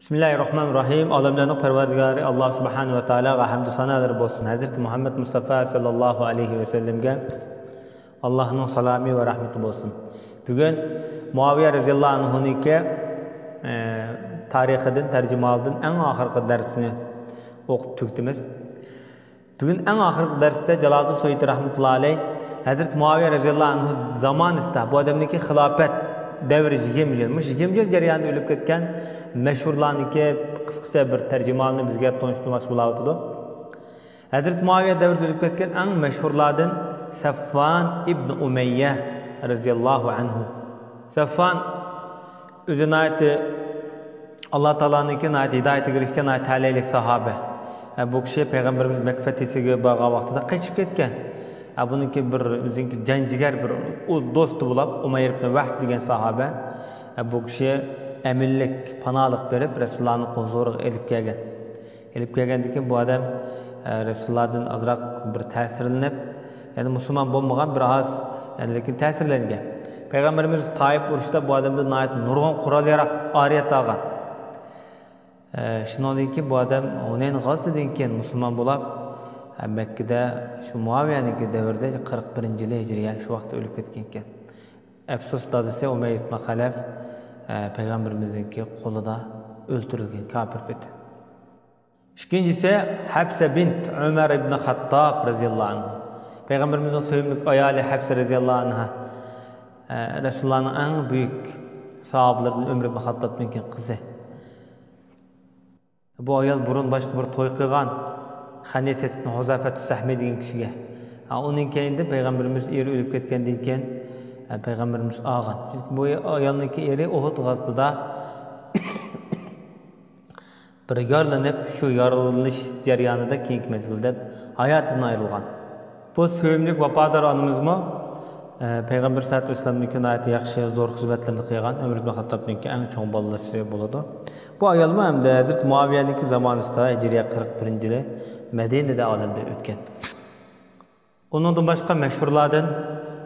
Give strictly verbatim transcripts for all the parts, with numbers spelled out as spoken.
بىسمىللاھىررەھمانىررەھىم. ئالەملەرنىڭ پەرۋەردىگارى ئاللا سۇبھانەھۇ ۋە تائالاغا ھەمدۇ سانالىرى بولسۇن. ھەزرىتى مۇھەممەد مۇستافا ساللاللاھۇ ئەلەيھى ۋەسەللەمگە ئاللاھنىڭ سالامى ۋە رەھمىتى بولسۇن. بۈگۈن مۇئاۋىيە رەزىياللاھۇ ئەنھۇنىڭكى، ئە، تارىخىدىن، تەرجىمىھالىدىن ئەڭ ئاخىرقى دەرسنى ئوقۇپ تۈگىتىمىز. بۈگۈن ئەڭ ئاخىرقى دەرستە جالالىدىن سۇيۇتى رەھمەتۇللا ئەلەيھ ھەزرىتى مۇئاۋىيە رەزىياللاھۇ ئەنھۇ زامانىسىدا بۇ ئادەمنىڭكى خىلاپەت دەۋرى يىگىرمە يىل، مۇشۇ يىگىرمە يىل جەريانىدا ئۆلۈپ كەتكەن مەشھۇرلارنىڭكى قىسقىچە بىر تەرجىمىھالىنى بىزگە تونۇشتۇرماقچى بولاۋاتىدۇ. ھەزرىتى مۇئاۋىيە دەۋرىدە ئۆلۈپ كەتكەن ئەڭ مەشھۇرلاردىن سەفۋان ئىبن ئۇمەييە رەزىياللاھۇ ئەنھۇ. سەفۋان ئۆزى ناھايىتى ئاللا تائالانىڭكى ناھايىتى ھىدايىتىگە ئېرىشكەن ناھايىتى تەلەيلىك ساھابە. ئە، بۇ كىشى پەيغەمبىرىمىز مەككە پەتھىسىگە بارغان ۋاقتىدا قېچىپ كەتكەن. ئە، بۇنىڭكى بىر ئۆزىنىڭكى جان جىگەر بىر ئۇ-، دوستى بولۇپ، ئۇمەير ئىبن ۋەھب دېگەن ساھابە. ئە، بۇ كىشى ئەمىنلىك، پاناھلىق بېرىپ، رەسۇلۇللانىڭ ھۇزۇرىغا ئېلىپ كەلگەن. ئېلىپ كەلگەندىن كېيىن بۇ ئادەم، ئە، رەسۇلۇللادىن ئازراق بىر تەسىرلىنىپ، يەنى مۇسۇلمان بولمىغان بىر ئاز، يەنى لېكىن تەسىرلەنگەن. پەيغەمبىرىمىز تائىپ ئۇرۇشىدا بۇ ئادەمدىن ناھايىتى نۇرغۇن قورال-ياراغ ئارىيەت ئالغان. ئە، شۇنىڭدىن كېيىن بۇ ئادەم ھۇنەين غازىتىدىن كېيىن مۇسۇلمان بولاپ، ئە، مەككىدە شۇ مۇئاۋىيەنىڭكى دەۋرىدە قىرىق بىرىنچى يىلى ھىجرىيە شۇ ۋاقىتتا ئۆلۈپ كەتكەنىكەن. ئەپسۇس، دادىسى ئۇمەييە ئىبن خەلەف، ئە، پەيغەمبىرىمىزنىڭكى قولىدا ئۆلتۈرۈلگەن كاپىر پېتى. ئىككىنچىسى ھەپسە بىنت ئۆمەر ئىبن خەتتاب رەزىياللاھۇ ئەنھۇ. پەيغەمبىرىمىزنىڭ سۆيۈملۈك ئايالى ھەپسە رەزىياللاھۇ ئەنھا، ئە، رەسۇلۇللانىڭ ئەڭ بۈيۈك ساھابىلىرىدىن ئۆمەر ئىبن خەتتابنىڭكى قىزى. بۇ ئايال بۇرۇن باشقا بىر توي قىلغان، خەنىسەت ئىبن ھۇزافەتۇ سەھمى دېگەن كىشىگە. ھە، ئۇنىڭ كەينىدىن پەيغەمبىرىمىز ئېرى ئۆلۈپ كەتكەندىن كېيىن، ھە، پەيغەمبىرىمىز ئالغان. چۈنكى بۇ ئايالنىڭكى ئېرى ئۇھۇد غازىتىدا بىر يارىلىنىپ، شۇ يارىلىنىش جەريانىدا كېيىنكى مەزگىلدە ھاياتىدىن ئايرىلغان. بۇ سۆيۈملۈك ۋاپادار ئانىمىزمۇ، ئە، پەيغەمبەر سەللەللاھۇ ئەلەيھى ۋەسەللەمنىڭكى ناھايىتى ياخشى، زور خىزمەتلىرىنى قىلغان، ئۆمەر ئىبن خەتتابنىڭكى ئەڭ چوڭ بالىسى بولىدۇ. بۇ ئايالمۇ ھەمدە ھەزرىتى مۇئاۋىيەنىڭكى زامانىسىدا، ھىجرىيە قىرىق بىرىنچى يىلى مەدىنىدە ئالەمدىن ئۆتكەن. ئۇنىڭدىن باشقا مەشھۇرلاردىن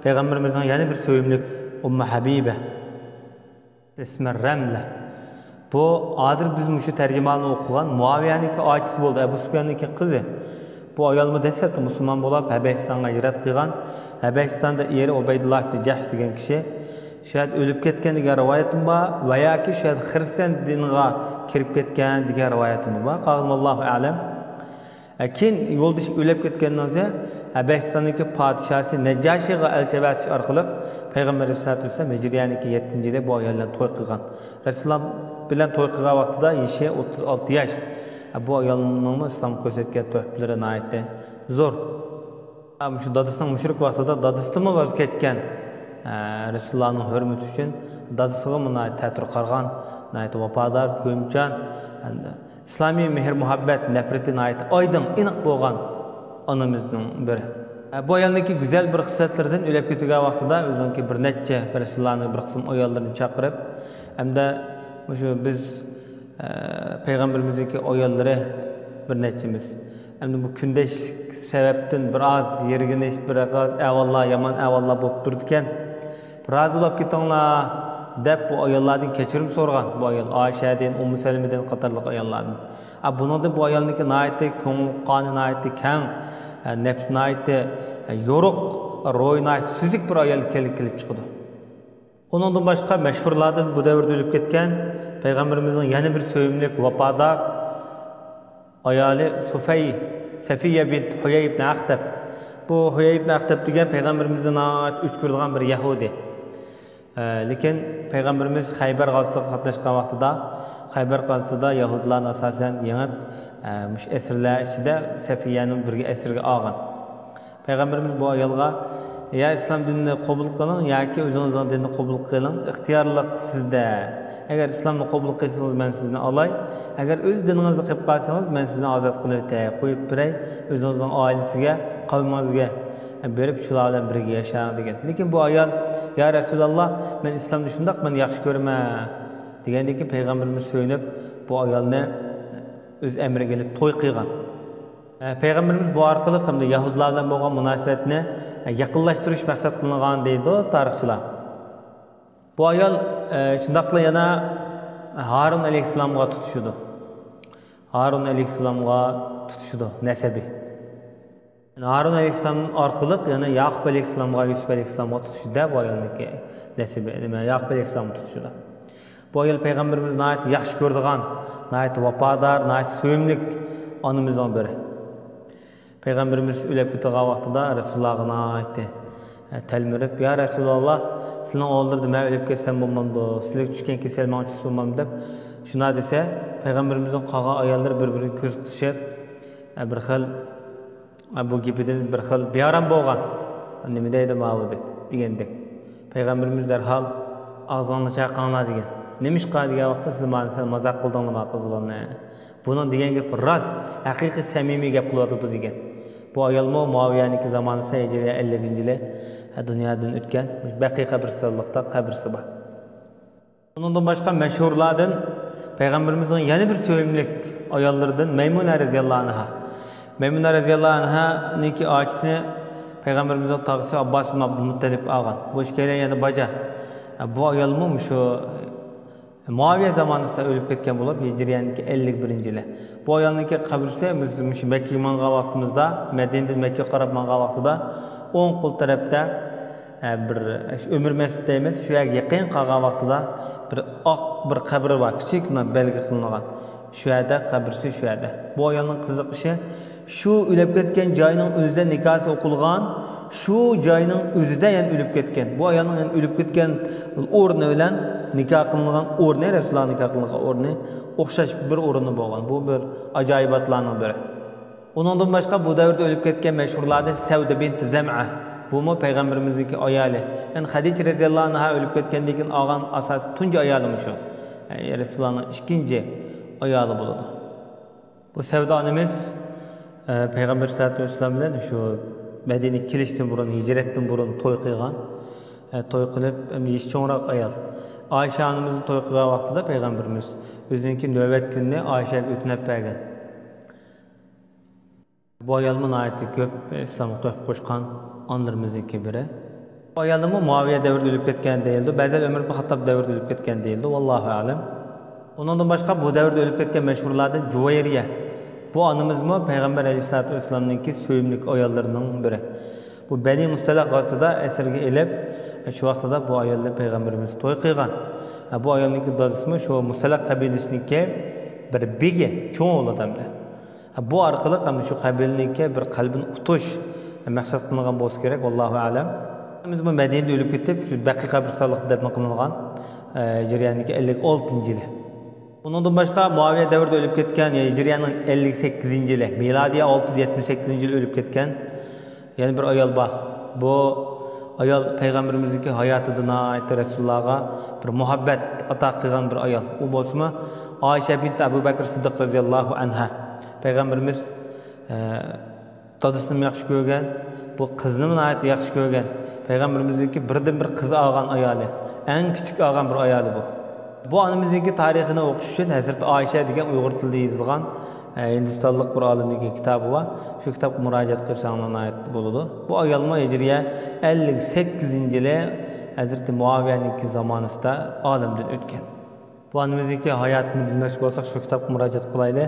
پەيغەمبىرىمىزنىڭ يەنە بىر سۆيۈملۈك ئۇممۇ ھەبىبە. ئىسمى رەملە. بۇ ھازىر بىز مۇشۇ تەرجىمىھالنى ئوقۇغان مۇئاۋىيەنىڭكى ئاچىسى بولدى، ئەبۇ سۇپياننىڭكى قىزى. بۇ ئايالمۇ دەسلەپتە مۇسۇلمان بولاپ، ھەبەشىستانغا ھىجرەت قىلغان. ھەبەشىستاندا ئېرى ئۇبەيدۇللا ئىبنى جەھش دېگەن كىشى شۇ يەردە ئۆلۈپ كەتكەن دېگەن رىۋايەتمۇ بار ۋە ياكى شۇ يەردە خىرىستىيان دىنىغا كىرىپ كەتكەن دېگەن رىۋايەتمۇ بار. قالغىنى ۋاللاھۇ ئەلەم. ئە، كېيىن يولدىشى ئۆلۈپ كەتكەندىن كېيىن، ھەبەشىستاننىڭكى پادىشاھى نەججاشىغا ئەلچى ئەۋەتىش ئارقىلىق پەيغەمبەر ئەلەيھىسسالاتۇ ۋەسسالام ھىجرىيەنىڭكى يەتتىنچى يىلى بۇ ئايال بىلەن توي قىلغان. رەسۇلۇللا بىلەن توي قىلغان ۋاقتىدا يېشى ئوتتۇز ئالتە ياش. ئە، بۇ ئايالنىڭمۇ ئىسلامغا كۆرسەتكەن تۆھپىلىرى ناھايىتى زور. ئە، مۇشۇ دادىسىنىڭ مۇشرىك ۋاقتىدا دادىسىدىنمۇ ۋاز كەچكەن، ئە، رەسۇلۇللانىڭ ھۆرمىتى ئۈچۈن دادىسىغىمۇ ناھايىتى تەتۈر قارىغان، ناھايىتى ۋاپادار، كۆيۈمچان، ئىسلامىي مېھىر-مۇھەببەت، نەپرىتى ناھايىتى ئايدىڭ، ئېنىق بولغان ئانىمىزنىڭ بىرى. بۇ ئايالنىڭكى گۈزەل بىر خىسلەتلىرىدىن ئۆلۈپ كېتىدىغان ۋاقتىدا ئۆزىنىڭكى بىر نەچچە رەسۇلۇللانىڭ بىر قىسىم ئاياللىرىنى چاقىرىپ، ھەمدە مۇشۇ بىز، ئە، پەيغەمبىرىمىزنىڭكى ئاياللىرى بىر نەچچىمىز، ھەمدە بۇ كۈندەشلىك سەۋەبتىن بىر ئاز يىرگىنىش، بىر ئاز ئەھۋاللار، يامان ئەھۋاللار بولۇپ تۇرىدىكەن. رازى بولاپ كېتىڭلار، دەپ بۇ ئاياللاردىن كەچۈرۈم سورىغان. بۇ ئايال ئائىشەدىن، ئۇممۇ سەلىمىدىن قاتارلىق ئاياللاردىن. ئا، بۇنىڭدىن بۇ ئايالنىڭكى ناھايىتى كۆڭلى، قانى ناھايىتى كەڭ، ئە، نەپسى ناھايىتى، ئە، يورۇق، روھى ناھايىتى سۈزۈك بىر ئايال ئىكەنلىكى كېلىپ چىقىدۇ. ئۇنىڭدىن باشقا مەشھۇرلاردىن بۇ دەۋردە ئۆلۈپ كەتكەن پەيغەمبىرىمىزنىڭ يەنە بىر سۆيۈملۈك، ۋاپادار ئايالى سۇفەي، سەفىيە بىنت ھۇيەي ئىبن ئەختەب. بۇ ھۇيەي ئىبن ئەختەب دېگەن پەيغەمبىرىمىزنى ناھايىتى ئۆچ كۆرىدىغان بىر يەھۇدىي. ئە، لېكىن پەيغەمبىرىمىز خەيبەر غازىتىغا قاتناشقان ۋاقتىدا، خەيبەر غازىتىدا يەھۇدىيلارنى ئاساسەن يېڭىپ، ئە، مۇشۇ ئەسىرلەر ئىچىدە سەفىيەنى بىرگە ئەسىرگە ئالغان. پەيغەمبىرىمىز بۇ ئايالغا، يا ئىسلام دىنىنى قوبۇل قىلىڭ ياكى ئۆزىڭىزنىڭ دىنىنى قوبۇل قىلىڭ، ئىختىيارلىق سىزدە. ئەگەر ئىسلامنى قوبۇل قىلسىڭىز، مەن سىزنى ئالاي. ئەگەر ئۆز دىنىڭىزنى قىلىپ قالسىڭىز، مەن سىزنى ئازاد قىلىۋېتەي، قويۇپ بېرەي، ئۆزىڭىزنىڭ ئائىلىسىگە، قەۋمىڭىزگە بېرىپ، شۇلار بىلەن بىرگە ياشاڭ، دېگەن. لېكىن بۇ ئايال، يا رەسۇلاللا، مەن ئىسلامنى شۇنداق مەن ياخشى كۆرىمەن، دېگەندىن كېيىن پەيغەمبىرىمىز سۆيۈنۈپ، بۇ ئايالنى ئۆز ئەمرىگە ئېلىپ توي قىلغان. ئە، پەيغەمبىرىمىز بۇ ئارقىلىق ھەمدە يەھۇدىيلار بىلەن بولغان مۇناسىۋەتنى، ئە، يېقىنلاشتۇرۇش مەقسەت قىلىنغان دەيدۇ تارىخچىلار. بۇ ئايال، ئە، شۇنداقلا يەنە ھارۇن ئەلەيھىسسالامغا تۇتىشىدۇ. ھارۇن ئەلەيھىسسالامغا تۇتىشىدۇ نەسەبى. يەنى ھارۇن ئەلەيھىسسالام ئارقىلىق يەنە ياقۇپ ئەلەيھىسسالامغا، يۈسۈپ ئەلەيھىسسالامغا تۇتىشىدۇ-دە، بۇ ئايالنىڭكى نەسىبى، نېمە، ياقۇپ ئەلەيھىسسالامغا تۇتىشىدۇ. بۇ ئايال پەيغەمبىرىمىز ناھايىتى ياخشى كۆرىدىغان، ناھايىتى ۋاپادار، ناھايىتى سۆيۈملۈك ئانىمىزنىڭ بىرى. پەيغەمبىرىمىز ئۆلۈپ كېتىدىغان ۋاقتىدا رەسۇلۇللاغا ناھايىتى، ئە، تەلمۈرۈپ، يا رەسۇلاللا، سىلىنىڭ ئورنىڭىزدا مەن ئۆلۈپ كەتسەم بولمامدۇ؟ سىزگە چۈشكەن كېسەل ماڭا چۈشسە بولمامدۇ؟ دەپ شۇنداق دېسە، پەيغەمبىرىمىزنىڭ قالغان ئاياللىرى بىر-بىرىگە كۆز قىسىشىپ، ئە، بىر خىل، ئە، بۇ گېپىدىن بىر خىل بىئارام بولغان. نېمە دەيدۇ ماۋۇ دەپ دېگەندەك. پەيغەمبىرىمىز دەرھال ئاغزىڭلارنى چايقاڭلار دېگەن. نېمىشقا دېگەن ۋاقىتتا، سىلەر مانا سەل مازاق قىلدىڭلار ما قىزلارنى. بۇنىڭ دېگەن گېپى راست، ھەقىقىي سەمىمىي گەپ قىلىۋاتىدۇ دېگەن. بۇ ئايالمۇ مۇئاۋىيەنىڭكى زامانىسى ھىجرىيە ئەللىكىنچى يىلى، ھە، دۇنيادىن ئۆتكەن. بەقىي قەبرىستانلىقتا قەبرىسى بار. ئۇنىڭدىن باشقا مەشھۇرلاردىن پەيغەمبىرىمىزنىڭ يەنە بىر سۆيۈملۈك ئاياللىرىدىن مەيمۇنە رەزىياللاھۇ ئەنھا. مەيمۇنە رەزىياللاھۇ ئەنھانىڭكى ئاچىسىنى پەيغەمبىرىمىزنىڭ تاغىسى ئابباس ئىبن ئابدۇلمۇتتەلىپ ئالغان. بۇ ئىككىيلەن يەنە باجا. بۇ ئايالمۇ مۇشۇ مۇئاۋىيە زامانىسىدا ئۆلۈپ كەتكەن بولۇپ، ھىجرىيەنىڭكى ئەللىك بىرىنچى يىلى. بۇ ئايالنىڭكى قەبرىسى بىز مۇشۇ مەككىگە ماڭغان ۋاقتىمىزدا، مەدىنىدىن مەككىگە قاراپ ماڭغان ۋاقتىدا، ئوڭ قول تەرەپتە، ئە، بىر، ئۆمۈر مەسچىت دەيمىز، شۇ يەرگە يېقىن قالغان ۋاقتىدا بىر ئاق بىر قەبرە بار، كىچىككىنە بەلگە قىلىنغان. شۇ يەردە، قەبرىسى شۇ يەردە. بۇ ئايالنىڭ قىزىقىشى، شۇ ئۆلۈپ كەتكەن جاينىڭ ئۆزىدە نىكاھسى ئوقۇلغان، شۇ جاينىڭ ئۆزىدە يەنە ئۆلۈپ كەتكەن. بۇ ئايالنىڭ يەنە ئۆلۈپ كەتكەن ئورنى بىلەن نىكاھ قىلىنغان ئورنى، رەسۇلۇللا نىكاھ قىلىنغان ئورنى ئوخشاش بىر ئورۇندا بولغان. بۇ بىر ئاجايىباتلارنىڭ بىرى. ئۇنىڭدىن باشقا بۇ دەۋردە ئۆلۈپ كەتكەن مەشھۇرلاردىن سەۋدە بىنت زەمئە. بۇمۇ پەيغەمبىرىمىزنىڭكى ئايالى. يەنى خەدىچە رەزىياللاھۇ ئەنھا ئۆلۈپ كەتكەندىن كېيىن ئالغان ئاساسىي تۇنجى ئايالىمۇ شۇ. يەنى رەسۇلۇللانىڭ ئىككىنچى ئايالى بولىدۇ. بۇ سەۋدە ئانىمىز، ئە، پەيغەمبەر سەللەللاھۇ ئەلەيھى ۋەسەللەم بىلەن شۇ مەدىنىگە كېلىشتىن بۇرۇن، ھىجرەتتىن بۇرۇن توي قىلغان. ئە، توي قىلىپ، ئەم، يېشى چوڭراق ئايال. ئائىشە ئانىمىزنى توي قىلغان ۋاقتىدا پەيغەمبىرىمىز ئۆزىنىڭكى نۆۋەت كۈنىنى ئائىشەگە ئۆتۈنۈپ بەرگەن. بۇ ئايالمۇ ناھايىتى كۆپ ئىسلامغا تۆھپە قوشقان ئانىلىرىمىزنىڭكى بىرى. بۇ ئايالمۇ مۇئاۋىيە دەۋرىدە ئۆلۈپ كەتكەن دېيىلىدۇ، بەزىلەر ئۆمەر ئىبن خاتتاب دەۋرىدە ئۆلۈپ كەتكەن دېيىلىدۇ، ۋاللاھۇ ئەلەم. ئۇنىڭدىن باشقا بۇ دەۋردە ئۆلۈپ كەتكەن مەشھۇرلاردىن جۇۋەيرىيە. بۇ ئانىمىزمۇ پەيغەمبەر ئەلەيھىسسالاتۇ ۋەسسالامنىڭكى سۆيۈملۈك ئاياللىرىنىڭ بىرى. بۇ بەنى مۇستەلىق غازۋىسىدا ئەسىرگە ئېلىپ، شۇ ۋاقتىدا بۇ ئايالنى پەيغەمبىرىمىز توي قىلغان. بۇ ئايالنىڭكى دادىسىمۇ شۇ مۇستەلىق قەبىلىسىنىڭكى بىر بېگى، چوڭ ئوغلى ئادەمدە. بۇ ئارقىلىق ھەم شۇ قەبىلىنىڭكى بىر قەلبىنى ئۇتۇش مەقسەت قىلىنغان بولسا كېرەك، ۋاللاھۇ ئەلەم. بىز بۇ مەدىنىدە ئۆلۈپ كېتىپ، شۇ بەقىي قەبرىستانلىقتا دەپنە قىلىنغان، ئە، ھىجرىيەنىڭكى ئەللىك ئالتىنچى يىلى. ئۇنىڭدىن باشقا مۇئاۋىيە دەۋرىدە ئۆلۈپ كەتكەن، يەنى ھىجرىيەنىڭ ئەللىك سەككىزىنچى يىلى، مىلادىيە ئالتە يۈز يەتمىش سەككىزىنچى يىلى ئۆلۈپ كەتكەن يەنە بىر ئايال بار. بۇ ئايال پەيغەمبىرىمىزنىڭكى ھاياتىدا ناھايىتى رەسۇلۇللاغا بىر مۇھەببەت ئاتا قىلغان بىر ئايال. ئۇ بولسىمۇ ئائىشە بىنت ئەبۇ بەكر سىددىق رەزىياللاھۇ ئەنھا. پەيغەمبىرىمىز، ئە، دادىسىنىمۇ ياخشى كۆرگەن، بۇ قىزنىمۇ ناھايىتى ياخشى كۆرگەن. پەيغەمبىرىمىزنىڭكى بىردىنبىر قىز ئالغان ئايالى، ئەڭ كىچىك ئالغان بىر ئايالى بۇ. بۇ ئانىمىزنىڭكى تارىخىنى ئوقۇش ئۈچۈن ھەزرىتى ئائىشە دېگەن ئۇيغۇر تىلىدا يېزىلغان، ئە، ھىندىستانلىق بىر ئالىمنىڭكى كىتابى بار. شۇ كىتابقا مۇراجىئەت قىلساڭلار ناھايىتى بولىدۇ. بۇ ئايالمۇ ھىجرىيە ئەللىك سەككىزىنچى يىلى ھەزرىتى مۇئاۋىيەنىڭكى زامانىسىدا ئالەمدىن ئۆتكەن. بۇ ئانىمىزنىڭكى ھاياتىنى بىلمەكچى بولساق، شۇ كىتابقا مۇراجىئەت قىلايلى.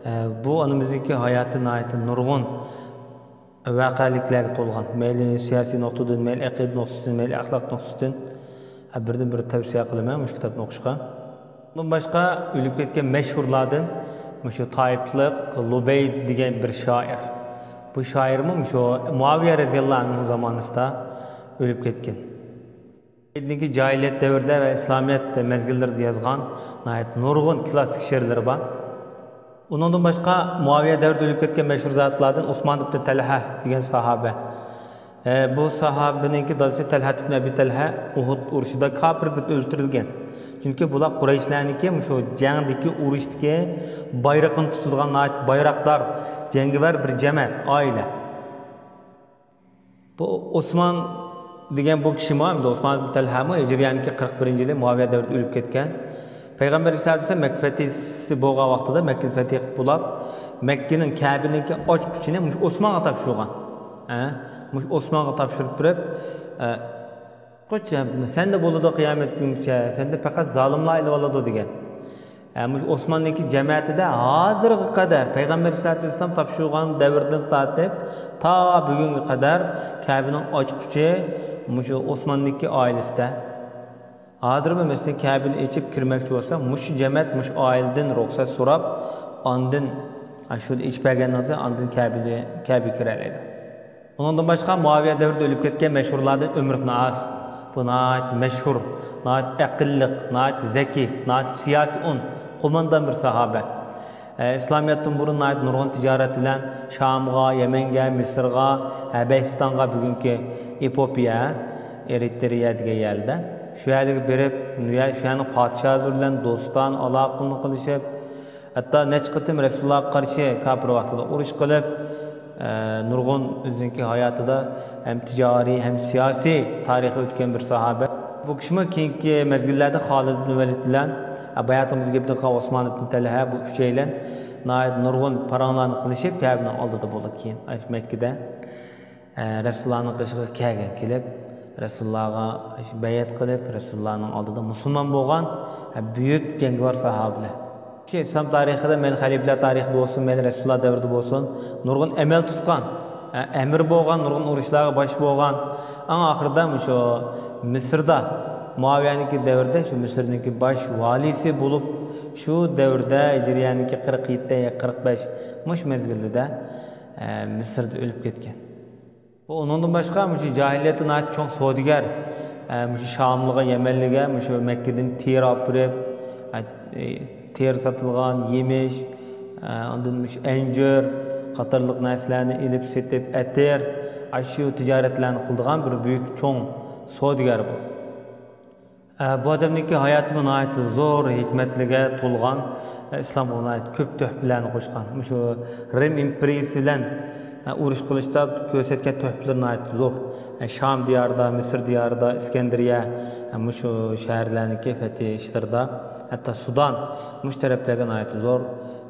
ئە، بۇ ئانىمىزنىڭكى ھاياتى ناھايىتى نۇرغۇن ۋەقەلىكلەرگە تولغان. مەيلى سىياسىي نۇقتىدىن، مەيلى ئەقىدە نۇقتىسىدىن، مەيلى ئەخلاق نۇقتىسىدىن، ھە، بىردىن بىر تەۋسىيە قىلىمەن مۇشۇ كىتابنى ئوقۇشقا. ئۇنىڭدىن باشقا ئۆلۈپ كەتكەن مەشھۇرلاردىن مۇشۇ تائىپلىق لۇبەيد دېگەن بىر شائىر. بۇ شائىرمۇ مۇشۇ مۇئاۋىيە رەزىياللاھۇ ئەنھۇ زامانىسىدا ئۆلۈپ كەتكەن. لۇبەيدنىڭكى جاھىلىيەت دەۋرىدە ۋە ئىسلامىيەت مەزگىللىرىدە يازغان ناھايىتى نۇرغۇن كلاسسىك شېئىرلىرى بار. ئۇنىڭدىن باشقا، مۇئاۋىيە دەۋرىدە ئۆلۈپ كەتكەن مەشھۇر زاتلاردىن ئوسمان ئىبن تەلھە دېگەن ساھابە. ئە، بۇ ساھابىنىڭكى دادىسى تەلھەت ئىبن ئەبى تەلھە ئۇھۇد ئۇرۇشىدا كاپىر پېتى ئۆلتۈرۈلگەن. چۈنكى بۇلار قۇرەيشلەرنىڭكى مۇشۇ جەڭدىكى، ئۇرۇشتىكى بايرىقىنى تۇتىدىغان ناھايىتى بايراقدار، جەڭگىۋەر بىر جەمەت، ئائىلە. بۇ ئوسمان دېگەن بۇ كىشىمۇ، ئەمدى ئوسمان ئىبن تەلھەمۇ ھىجرىيەنىڭكى قىرىق بىرىنچى يىلى مۇئاۋىيە دەۋرىدە ئۆلۈپ كەتكەن. پەيغەمبەر ئەلەيھىسسالام مەككە فەتھى بولغان ۋاقتىدا، مەككىنى فەتھى قىلىپ بولاپ، مەككىنىڭ، كەبىنىڭكى ئاچقۇچىنى مۇشۇ ئوسمانغا تاپشۇرغان. ھە؟ مۇشۇ ئوسمانغا تاپشۇرۇپ بېرىپ، ئە، «ئاچقۇچ سەندە بولىدۇ قىيامەت كۈنگىچە، سەندە پەقەت زالىملار ئېلىۋالىدۇ» دېگەن. ھە، مۇشۇ ئوسماننىڭكى جەمەتىدە ھازىرغا قەدەر، پەيغەمبەر ئەلەيھىسسالاتۇ ۋەسسالام تاپشۇرغان دەۋردىن تارتىپ تا بۈگۈنگە قەدەر كەبىنىڭ ئاچقۇچى مۇشۇ ئوسماننىڭكى ئائىلىسىدە. ھازىرمۇ مەسىلەن، كەبىنى ئېچىپ كىرمەكچى بولسا، مۇشۇ جەمەت مۇشۇ ئائىلىدىن رۇخسەت سوراپ، ئاندىن، ھە، شۇنى ئېچىپ بەرگەندىن كېيىن ئاندىن كەبىنى، كەبىگە كىرەلەيدۇ. ئۇنىڭدىن باشقا مۇئاۋىيە دەۋرىدە ئۆلۈپ كەتكەن مەشھۇرلاردىن ئۆمەر ئىبن ئاس. بۇ ناھايىتى مەشھۇر، ناھايىتى ئەقىللىق، ناھايىتى زەكىي، ناھايىتى سىياسىي ئون، قوماندان بىر ساھابە. ئە، ئىسلامىيەتتىن بۇرۇن ناھايىتى نۇرغۇن تىجارەت بىلەن شامغا، يەمەنگە، مىسىرغا، ھەبەشىستانغا، بۈگۈنكى ئېپوپىيە، ئېرىترېيە دېگەن يەردە. شۇ يەرلەرگە بېرىپ، شۇ يەرنىڭ پادىشاھلىرى بىلەن دوستانە ئالاقىنى قىلىشىپ، ھەتتا نەچچە قېتىم رەسۇلۇللاھقا قارشى كاپىر ۋاقتىدا ئۇرۇش قىلىپ، ئە، نۇرغۇن ئۆزىنىڭكى ھاياتىدا ھەم تىجارىي، ھەم سىياسىي تارىخى ئۆتكەن بىر ساھابە. بۇ كىشىمۇ كېيىنكى مەزگىللەردە خالىد ئىبن ۋەلىد بىلەن، ئە، باياتىمىزغا گەپ قىلغان ئوسمان ئىبن تەلھە، بۇ ئۈچەيلەن ناھايىتى نۇرغۇن پاراڭلارنى قىلىشىپ، كەبىنىڭ ئالدىدا بولدى كېيىن، ئاشۇ مەككىدە. ئە، رەسۇلۇللانىڭ قېشىغا كەلگەن، كېلىپ، رەسۇلۇللاغا بەيئەت قىلىپ، رەسۇلۇللانىڭ ئالدىدا مۇسۇلمان بولغان، ئە، بۈيۈك جەڭگىۋار ساھابىلەر. شۇ ئىسلام تارىخىدا، مەيلى خەلىپىلەر تارىخىدا بولسۇن، مەيلى رەسۇلۇللا دەۋرىدە بولسۇن، نۇرغۇن ئەمەل تۇتقان، ئە، ئەمىر بولغان، نۇرغۇن ئۇرۇشلارغا باش بولغان. ئەڭ ئاخىرىدا مۇشۇ مىسىردا، مۇئاۋىيەنىڭكى دەۋرىدە شۇ مىسىرنىڭكى باش ۋالىيسى بولۇپ، شۇ دەۋردە ھىجرىيەنىڭكى قىرىق يەتتە يا قىرىق بەش مۇشۇ مەزگىلدە، ئە، مىسىردا ئۆلۈپ كەتكەن. بۇ ئۇنىڭدىن باشقا مۇشۇ جاھىلىيەتتە ناھايىتى چوڭ سودىگەر، ئە، مۇشۇ شاملىغا، يەمەنلىگە، مۇشۇ مەككىدىن تېرە ئاپىرىپ، ئە، ئى، تېرە ساتىدىغان، يېمىش، ئە، ئاندىن مۇشۇ ئەنجۈر قاتارلىق نەرسىلەرنى ئېلىپ سېتىپ، ئەتىر، ئاشۇ تىجارەتلەرنى قىلىدىغان بىر بۈيۈك چوڭ سودىگەر بۇ. ئە، بۇ ئادەمنىڭكى ھاياتىمۇ ناھايىتى زور ھېكمەتلىرىگە تولغان، ئە، ئىسلامغا ناھايىتى كۆپ تۆھپىلەرنى قوشقان. مۇشۇ رىم ئىمپېرىيىسى بىلەن، ئە، ئۇرۇش قىلىشتا كۆرسەتكەن تۆھپىلىرى ناھايىتى زور. ئە، شام دىيارىدا، مىسىر دىيارىدا، ئىسكەندىرىيە، ئە، مۇشۇ شەھەرلەرنىڭكى فەتھى ئىشلىرىدا، ھەتتا سۇدان، مۇشۇ تەرەپلەرگە ناھايىتى زور،